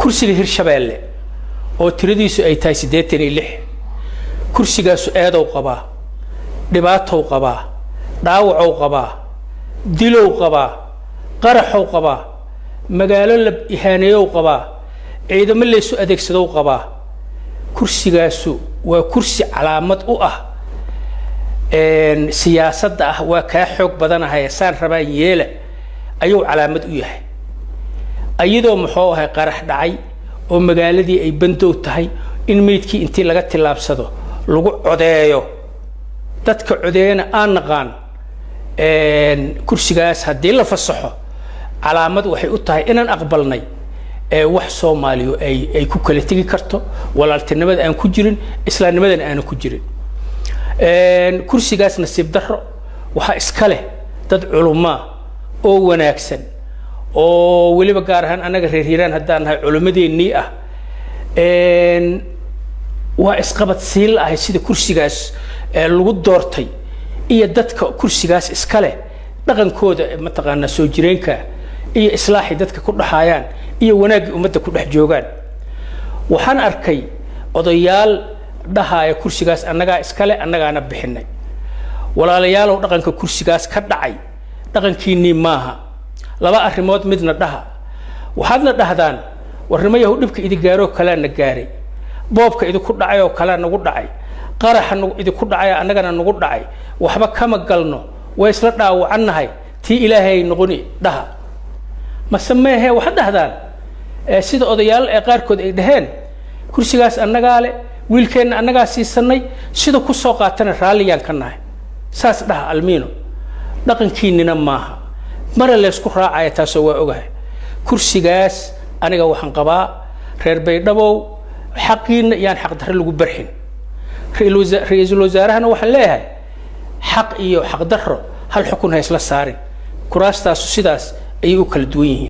Kursiga Hirshabeelle oo tiradiisu ay tahay 86, kursigaasu eedow qabaa, dhibaatow qabaa, dhaawacow qabaa, dilow qabaa, qaraxow qabaa, magaalo la ihaaneeyow qabaa, ciidamo laysu adeegsadow qabaa. Kursigaasu waa kursi calaamad u ah siyaasadda ah waa kaa xoog badanahay, saan rabaan yeela ayuu calaamad u yahay. Ayadoo muxuu ahay qarax dhacay oo magaaladii ay bandow tahay, in meydkii intii laga tillaabsado lagu codeeyo, dadka codeeyana aan naqaan. Kursigaas haddii la fasaxo, calaamad waxay u tahay inaan aqbalnay wax Soomaaliyu ay ku kala tegi karto, walaaltinimada aan ku jirin, islaamnimadana aanan ku jirin. Kursigaas nasiib darro waxaa iska leh dad culumaa oo wanaagsan, oo weliba gaar ahaan annaga reer Hiiraan haddaan nahay culimmadeennii ah. Waa isqabad siin la ahay sida kursigaas lagu doortay iyo dadka kursigaas iska leh dhaqankooda, mataqaanaa, soo jireenka iyo islaaxay dadka ku dhaxaayaan iyo wanaaggii ummadda ku dhex joogaan. Waxaan arkay odayaal dhahaaya kursigaas annagaa iskale, annagaana bixinay. Walaalayaalow, dhaqanka kursigaas ka dhacay dhaqankiinnii maaha. Laba arrimood midna dhaha. Waxaadna dhahdaan, warnimo yahu, dhibka idi gaaroo kalaa na gaaray, boobka idinku dhacay oo kalaa nagu dhacay, qaraxa idinku dhacay annagana nagu dhacay, waxba kama galno, way isla dhaawacannahay, tii Ilaahay noqoni dhaha. Mase meehe, waxaad dhahdaan sida odayaal ee qaarkood ay dhaheen, kursigaas annagaa le, wiilkeenna annagaa siisanay, sida ku soo qaatana raalliyaan ka nahay. Saas dhaha. Almiino dhaqankiinnina maaha mara laysku raacaya, taasoo waa ogahay. Kursigaas aniga waxaan qabaa, reer Baydhabow, xaqiinna iyaan xaqdarre lagu barxin. Ra-iisul wasaarahana waxaan leeyahay, xaq iyo xaqdarro hal xukun ha isla saarin. Kuraastaasu sidaas ayay u kala duwan yihiin.